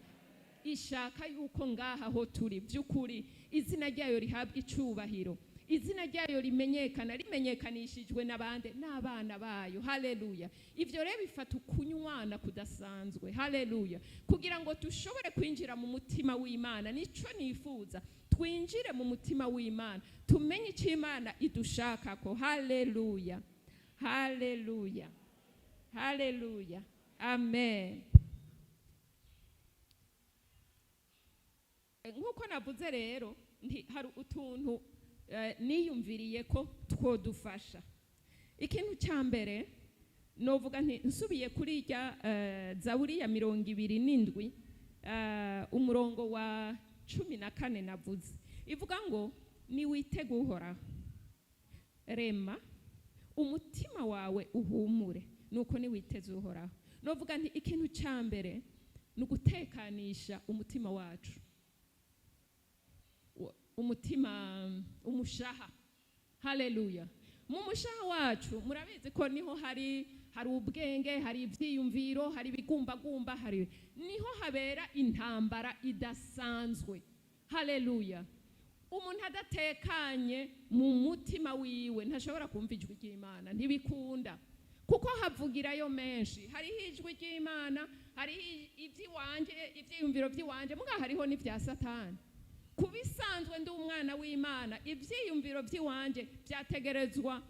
Ishaka yuko ngaha ho turi by'ukuri izina ryayo rihabwa icubahiro, izina ryayo rimenyekana, rimenyekanishijwe n'abande? N'abana bayo. Haleluya. Ivyo rero bifata ukunywana kudasanzwe. Haleluya. Kugira ngo dushobore kwinjira mu mutima w'Imana, nico nifuza, twinjire mu mutima w'Imana, tumenye icyo Imana idushakako. Haleluya, haleluya, haleluya, amen. Nk'uko navuze rero, hari utuntu niyumviriye ko twodufasha. Ikintu cya mbere novuga nti nsubiye kuri irya Zaburi ya 27, umurongo wa 14 navuze, ivuga ngo niwitege Uhoraho, rema umutima wawe uhumure, nuko niwiteze Uhoraho. Novuga nti ikintu cya mbere ni ugutekanisha umutima wacu, umutima, umushaha. Haleluya. Mu mushaha wacu murabizi ko niho hari ubwenge, hari ibyiyumviro, hari ibigumbagumba, hari niho habera intambara idasanzwe. Haleluya. Umuntu adatekanye mu mutima wiwe ntashobora kumva ijwi ry'Imana, ntibikunda, kuko havugirayo menshi. Hariho ijwi ry'Imana, hariho iby'iwanje, ibyiyumviro by'iwanje, muga hariho n'ibya Satani. Kubisanzwe ndi umwana w'Imana, ibyiyumviro by'iwanje byategerezwa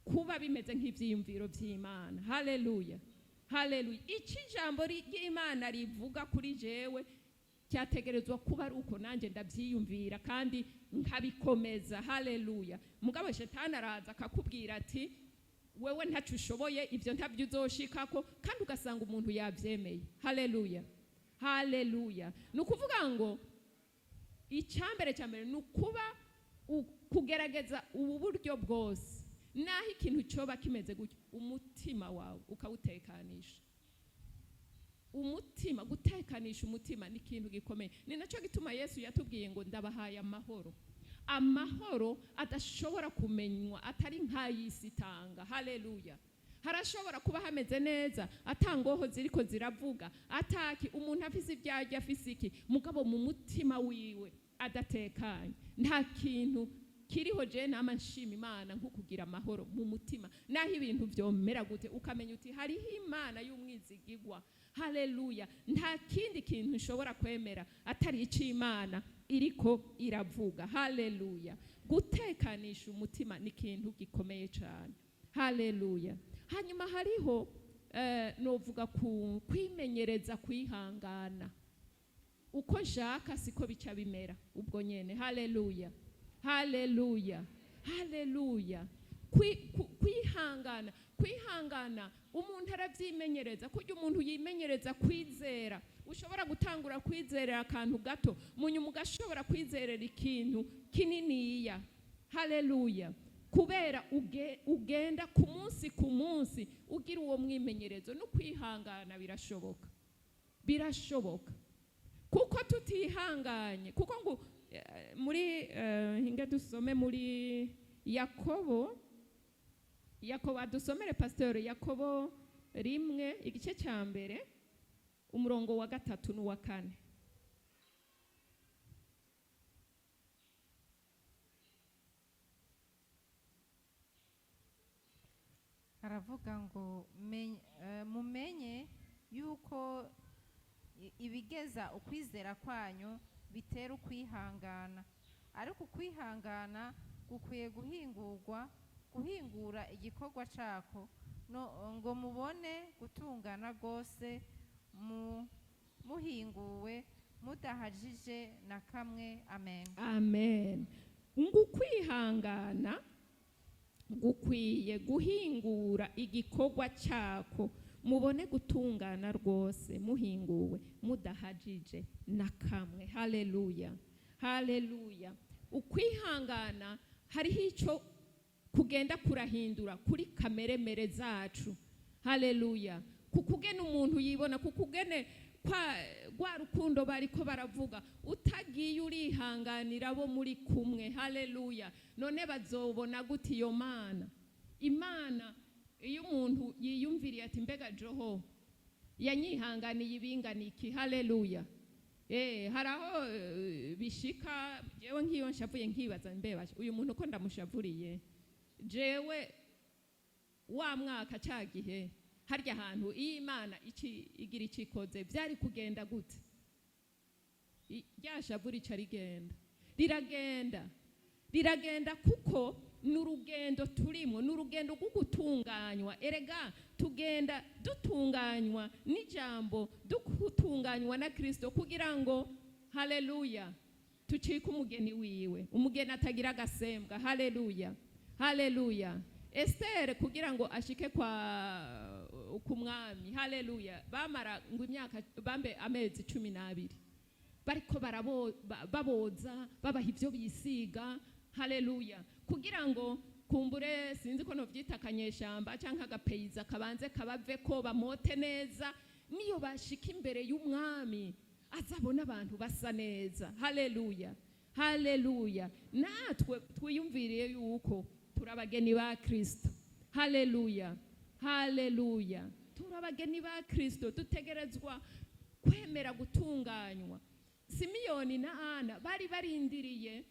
kuba bimeze nk'ibyiyumviro by'Imana. Haleluya, haleluya. Iki jambo ry'Imana rivuga kuri jewe cyategerezwa kuba ari uko nanjye ndabyiyumvira kandi nkabikomeza. Haleluya. Mugabo Shetani araza akakubwira ati wewe ntacu ushoboye, ibyo ntabyo uzoshikako, kandi ugasanga umuntu yabyemeye. Haleluya, haleluya. Ni ukuvuga ngo icyambere cya mbere ni ukuba kugerageza ubu buryo bwose, naho ikintu cyoba kimeze gutyo, umutima wawe ukawutekanisha. Umutima, gutekanisha umutima ni ikintu gikomeye. Ni nacyo gituma Yesu yatubwiye ngo ndabahaye amahoro, amahoro adashobora kumenywa, atari nk'ay'isi itanga. Haleluya. Harashobora kuba hameze neza, atangoho ziriko ziravuga, ataki umuntu afise ibyajya, afise iki, mugabo mu mutima wiwe adatekanye, nta kintu kiriho. Je nama nshima Imana nko kugira amahoro mu mutima, naho ibintu vyomera gute, ukamenya uti hariho Imana y'umwizigigwa. Haleluya. Nta kindi kintu nshobora kwemera atari ic'Imana iriko iravuga. Haleluya. Gutekanisha umutima ni ikintu gikomeye cyane. Haleluya. Hanyuma hariho novuga ku kwimenyereza kwihangana. Uko nshaka siko bica bimera ubwo nyene. Haleluya, haleluya, haleluya. Kwihangana, kwihangana umuntu aravyimenyereza. Kurya umuntu yimenyereza kwizera, ushobora gutangura kwizerera akantu gato, munyuma ugashobora kwizerera ikintu kininiya. Haleluya. Kubera ugenda ku munsi ku munsi ugira uwo mwimenyerezo. No kwihangana birashoboka, birashoboka, kuko tutihanganye, kuko ngo muri hinga dusome muri Yakobo, Yakobo adusomere pasteur, Yakobo 1 igice cya mbere umurongo wa 3 n'uwa 4. Aravuga ngo mumenye yuko ibigeza ukwizera kwanyu bitera ukwihangana. Ariko ukwihangana gukwiye guhingurwa, guhingura igikorwa cako, no, ngo mubone gutungana rwose, muhinguwe, mudahajije na kamwe. Amen. Amen. Ngo ukwihangana gukwiye guhingura igikorwa cyako, mubone gutungana rwose, muhinguwe, mudahajije na kamwe. Haleluya, haleluya. Ukwihangana hariho icyo kugenda kurahindura kuri kameremere zacu. Haleluya. Kukugena umuntu yibona, kukugene kwa rwa rukundo bariko baravuga, utagiye urihanganira abo muri kumwe. Haleluya. None bazobona gute iyo Mana? Imana iyo umuntu yiyumviriye ati: "Mbega joho yanyihanganiye ibingana iki?" Haleluya. Hari aho bishika jewe nk'iyo nshavuye nkibaza: "Mbebasha uyu muntu ko ndamushavuriye, jewe wa mwaka cya gihe harya hantu iyo Imana iki igira icikoze byari kugenda gute?" Rya shavu rica rigenda, riragenda, riragenda, kuko ni urugendo turimo, ni urugendo rwo gutunganywa. Erega tugenda dutunganywa n'ijambo, dutunganywa na Kirisito, kugira ngo, haleluya, tucike umugeni wiwe, umugeni atagira agasembwa. Haleluya, haleluya. Esiteri kugira ngo ashike kwa ku mwami, haleluya, bamara ngo imyaka bambe amezi 12 bariko baboza, babaha ibyo bisiga. Haleluya. Kugira ngo kumbure, sinzi ko novyita akanyeshamba canke agapeyiza, kabanze kabave ko bamote neza, niyo bashika imbere y'umwami azabona abantu basa neza. Haleluya, haleluya. Natwe twiyumviriye yuko turi abageni ba Kristo. Haleluya, haleluya. Turi abageni ba Kristo, dutegerezwa kwemera gutunganywa. Simiyoni na Ana bari barindiriye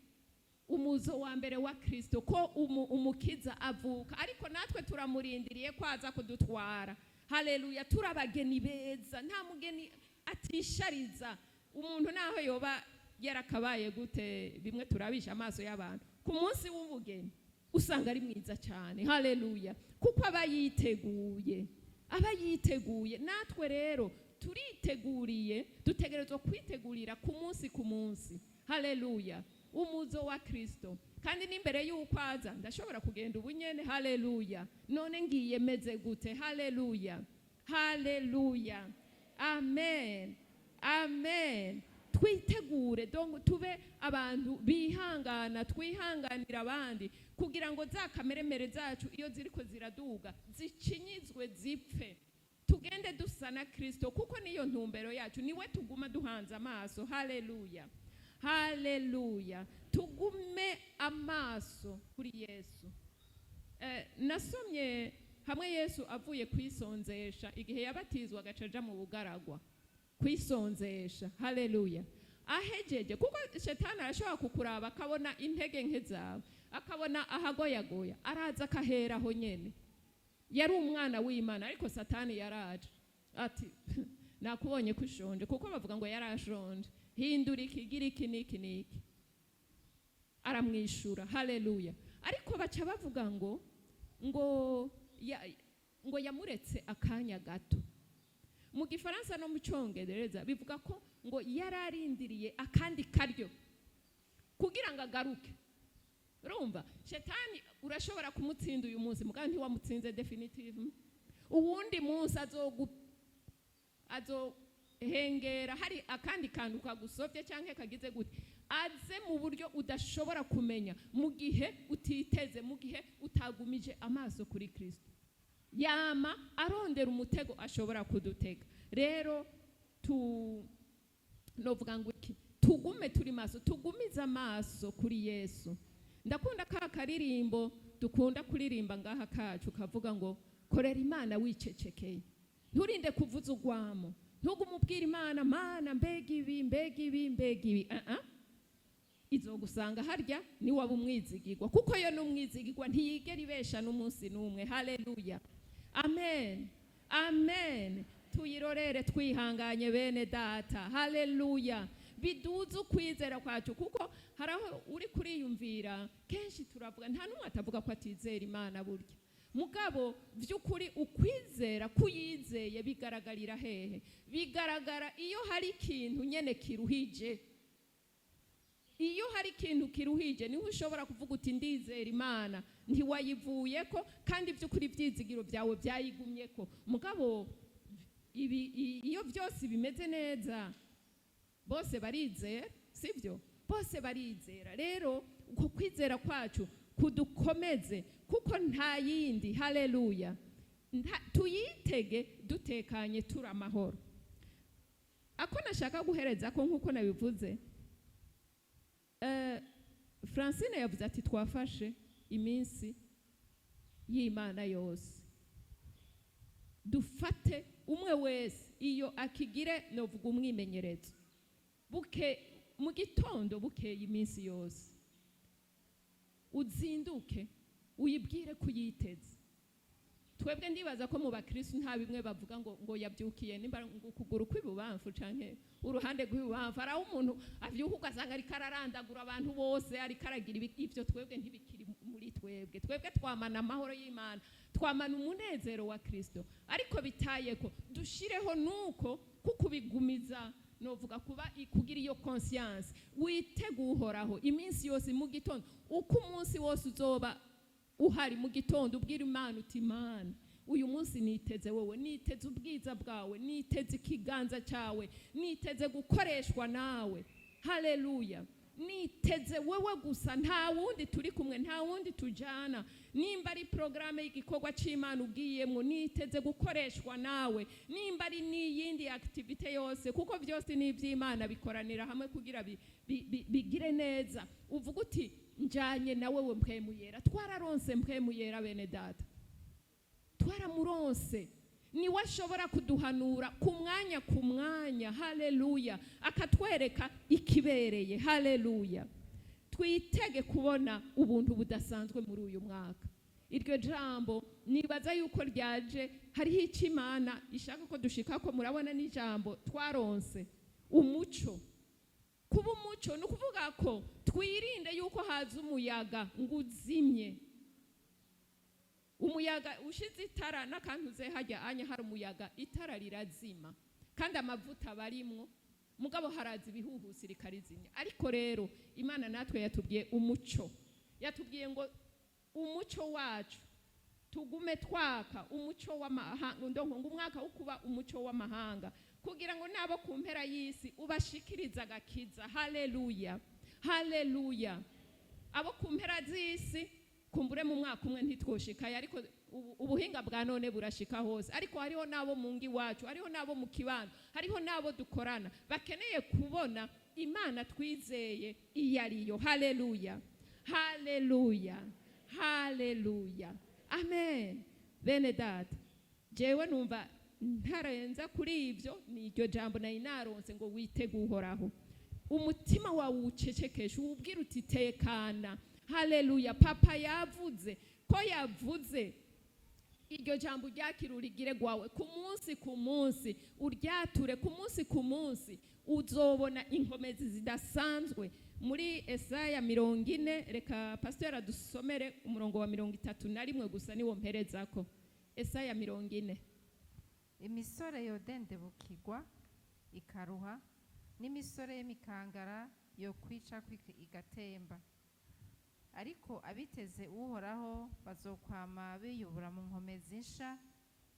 umuzo wa mbere wa Kristo, ko umukiza avuka, ariko natwe turamurindiriye ko aza kudutwara. Haleluya. Turi abageni beza. Nta mugeni atishariza. Umuntu naho yoba yarakabaye gute, bimwe turabisha amaso y'abantu, ku munsi w'umugeni usanga ari mwiza cyane. Haleluya. Kuko aba yiteguye, aba yiteguye. Natwe rero turiteguriye, dutegerezwa kwitegurira ku munsi ku munsi, haleluya, umuzo wa Kristo. Kandi n'imbere y'uko aza ndashobora kugenda ubunyene. Haleluya. None ngiye meze gute? Haleluya, haleluya. Amen, amen. Twitegure donc, tube abantu bihangana, twihanganira abandi, kugira ngo za kameremere zacu iyo ziriko ziraduga zicinyizwe, zipfe, tugende dusa na Kristo, kuko niyo ntumbero yacu, niwe tuguma duhanze amaso. Haleluya, haleluya. Tugume amaso kuri Yesu. Nasomye hamwe Yesu avuye kwisonzesha, igihe yabatizwa agaca aja mu bugaragwa kwisonzesha. Haleluya. Ahejeje, kuko shetani arashobora kukuraba akabona intege nke zawe, akabona ahagoyagoya, araza akaheraho nyene. Yari umwana w'Imana, ariko Satani yaraje ati: "Nakubonye ko ushonje," kuko bavuga ngo yarashonje, "hindura iki, gira iki n'iki n'iki." Aramwishura. Haleluya. Ariko baca bavuga ngo yamuretse akanya gato. Mu Gifaransa no mu Cyongereza bivuga ko ngo yararindiriye akandi karyo kugira ngo agaruke. Urumva, shetani urashobora kumutsinda uyu munsi, mugabo ntiwamutsinze définitivement. Uwundi munsi azohengera hari akandi kantu kagusovye canke kagize gute, aze mu buryo udashobora kumenya, mu gihe utiteze, mu gihe utagumije amaso kuri Kristo. Yama arondera umutego ashobora kudutega. Rero tu novuga ngo iki? Tugume turi maso, tugumize amaso kuri Yesu. Ndakunda ka karirimbo dukunda kuririmba ngaha kacu kavuga ngo: "Korera Imana wicecekeye, nturinde kuvuza urwamo, ntugume ubwira Imana: 'Mana, mbega ibi, mbega ibi, mbega ibi.'" uh -uh. Izogusanga harya niwaba umwizigirwa, kuko yo n'umwizigirwa, ntiyigera ibesha n'umunsi n'umwe. Haleluya, amen, amen. Tuyirorere twihanganye, bene data. Haleluya. Biduze ukwizera kwacu, kuko hari aho uri kuriyumvira. Kenshi turavuga, nta n'umwe atavuga ko atizera Imana burya. Mugabo by'ukuri ukwizera kuyizeye bigaragarira hehe? Bigaragara iyo hari ikintu nyene kiruhije. Iyo hari ikintu kiruhije, niho ushobora kuvuga uti: "Ndizera Imana." Ntiwayivuye ko, kandi by'ukuri ibyizigiro byawe byayigumye ko. Mugabo ibi, iyo byose bimeze neza, bose barizera, sibyo? Bose barizera. Rero uko kwizera kwacu kudukomeze, kuko nta yindi. Haleluya! Tuyitege dutekanye, turi amahoro. Ako nashaka guhereza ko, nk'uko nabivuze, Francine yavuze ati twafashe iminsi y'Imana yose. Dufate umwe wese iyo akigire, novuga umwimenyerezo, buke mu gitondo, bukeye, iminsi yose uzinduke uyibwire kuyiteze. Twebwe ndibaza ko mu bakristo nta bimwe bavuga ngo yabyukiye nimba ngo ukuguru kw'ibubamfu canke uruhande rw'ibubamfu. Hari aho umuntu avyuka ugasanga ariko ararandagura abantu bose, ariko aragira ivyo twebwe ntibikiri muri twebwe. Twebwe twamana amahoro y'Imana, twamana umunezero wa Kristo. Ariko bitaye ko dushireho nuko kukubigumiza, novuga kuba kugira iyo conscience, witege Uhoraho iminsi yose mu gitondo, uko umunsi wose uzoba uhari, mu gitondo ubwira Imana uti: "Imana, uyu munsi niteze wowe, niteze ubwiza bwawe, niteze ikiganza cyawe, niteze gukoreshwa nawe. Haleluya! Niteze wewe gusa, nta wundi turi kumwe, nta wundi tujana. Nimba ari porogaramu y'igikorwa cy'Imana ugiyemo, niteze gukoreshwa nawe. Nimba ari n'iyindi activité yose, kuko byose ni iby'Imana, bikoranira hamwe kugira bigire neza." Uvuga uti: "Njanye na wewe, Mpwemu Yera." Twararonse Mpwemu Yera, bene data, twaramuronse. Niwe ashobora kuduhanura ku mwanya ku mwanya. Haleluya! Akatwereka ikibereye. Haleluya! Twitege kubona ubuntu budasanzwe muri uyu mwaka. Iryo jambo nibaza yuko ryaje hariho icyo Imana ishaka ko dushika ko. Murabona n'ijambo twaronse, umuco. Kuba umuco ni ukuvuga ko twirinde yuko haza umuyaga ngo uzimye. Umuyaga ushize itara n'akantu uze hajya anya, hari umuyaga, itara rirazima, kandi amavuta barimwo. Mugabo haraza ibihuhusi rikarizimya. Ariko rero Imana natwe yatubwiye umuco, yatubwiye ngo umuco wacu tugume twaka, umuco w'amahanga, ndonko ngo umwaka wo kuba umuco w'amahanga, kugira ngo nabo ku mpera y'isi ubashikirize agakiza. Haleluya, haleluya! Abo ku mpera z'isi, kumbure mu mwaka umwe ntitwoshikayo, ariko ubuhinga bwa none burashika hose. Ariko hariho n'abo mu ngo iwacu, hariho n'abo mu kibano, hariho n'abo dukorana bakeneye kubona Imana twizeye iyo ariyo. Haleluya, haleluya, haleluya, amen. Bene data, jewe numva ntarenza kuri ibyo. Ni iryo jambo nari naronse ngo witege Uhoraho, umutima wawe uwucecekeshe, uwubwire uti: "Tekana." Haleluya! Papa yavuze ko yavuze iryo jambo, uryakire, urigire gwawe ku munsi ku munsi, uryature ku munsi ku munsi, uzobona inkomezi zidasanzwe. Muri Esaya 40, reka pasiteri adusomere umurongo wa 31 gusa, niwo mperezako. Esaya 40. Imisore yodendebukirwa ikaruha, n'imisore y'imikangara yo kwica igatemba, ariko abiteze Uhoraho bazokwama biyubura mu nkomezi nsha,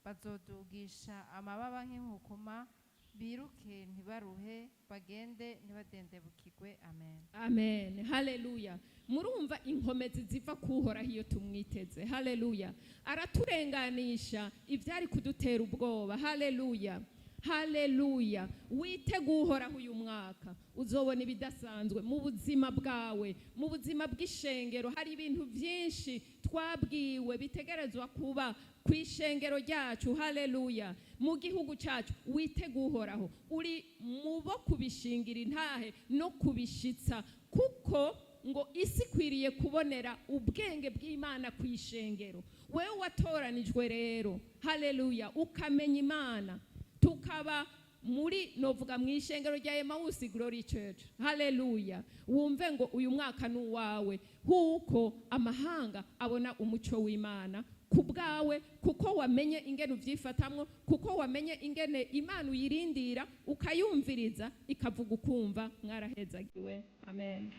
bazodugisha amababa nk'inkukuma, biruke ntibaruhe, bagende ntibadendebukirwe. Amen. Amen, haleluya! Murumva inkomezi ziva kuhoraho iyo tumwiteze. Haleluya! Araturenganisha ibyari kudutera ubwoba. Haleluya, haleluya! Witege Uhoraho uyu mwaka, uzobona ibidasanzwe mu buzima bwawe, mu buzima bw'ishengero. Hari ibintu byinshi twabwiwe bitegerezwa kuba ku ishengero ryacu, haleluya, mu gihugu cyacu. Witege Uhoraho, uri mu bo kubishingira intahe no kubishitsa, kuko ngo isi ikwiriye kubonera ubwenge bw'Imana ku ishengero. Wewe watoranijwe rero, haleluya, ukamenya Imana, tukaba Muri novuga mu ishengero rya Emawusi Glory Church, haleluya, wumve ngo uyu mwaka ni uwawe, huko amahanga abona umuco w'Imana ku bwawe, kuko wamenye ingene ubyifatamwo, kuko wamenye ingene Imana uyirindira, ukayumviriza, ikavuga ukumva. Mwarahezagiwe, amen.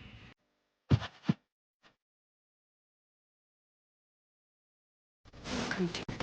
Continue.